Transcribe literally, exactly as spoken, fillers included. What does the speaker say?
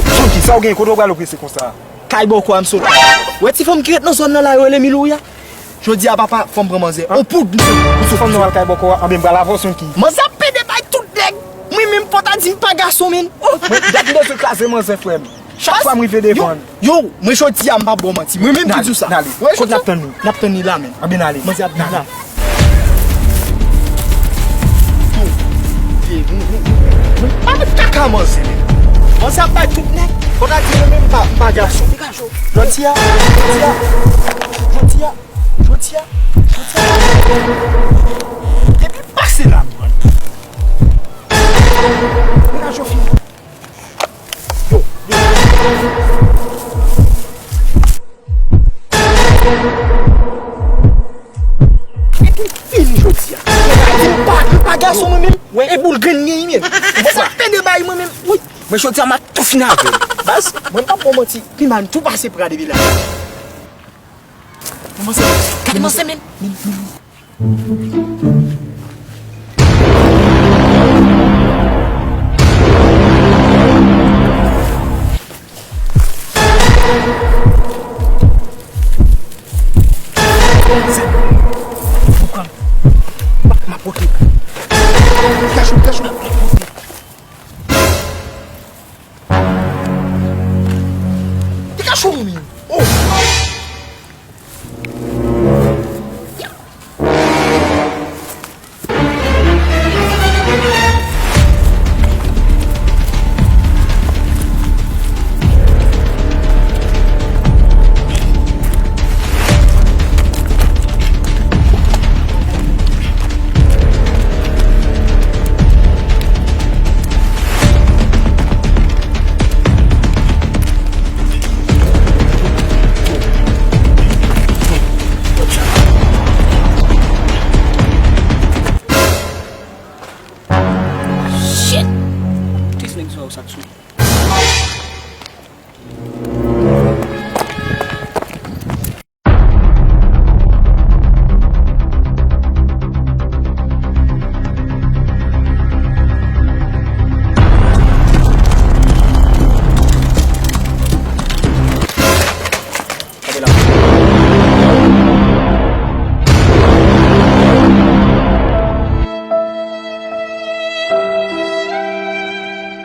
Sonki, sa w gen, kote w prale w prese konsa? Kay bòkò a m sot. Wè ti fanm ki ret nan zòn nan la, yo rele Milouya. Jodi a, papa, fò m pran manzè. On poud, m sot. Ou sou fanm nan al kay bòkò a, anben m pral avè w, Sonki. Manzè ap pede bay tout nèg. Mwen menm, fò ta di m pa gason, menn. Oh! Mwen, dat m bezwen kraze manzè, frè m. Chak fwa m rive devan l. Yo, mwen jodi a m pa ba w manti. Mwen menm ki di w sa. N ale. Kot n ap tann li? N ap tann li la menm. Anben n ale. Manzè ap vin la. Yo, yo, yo, yo, yo. Mwen pa met kaka manzè menm. Manzè ap bay tout nèg. Fò ta di mwen menm m pa, m pa gason. Jodi a, jodi a, jodi a, jodi a, jodi a. Depi pase la m pran. Degaje w fini. Yo, yo. Epi fini jodi a. Mwen pa, mwen pa gason mwen menm. E boul grenn gen menm. Mwen sa pede bay mwen menm. Wi. Mwen jodi a m ap tou fini avè l. Baz, mwen pa ba w manti. Pi mal m tou pase pra depi la. Kòmanse, gade manzè menm. Dégage ou menm. Oh. Shit! Tris nèg sa yo sa k sou.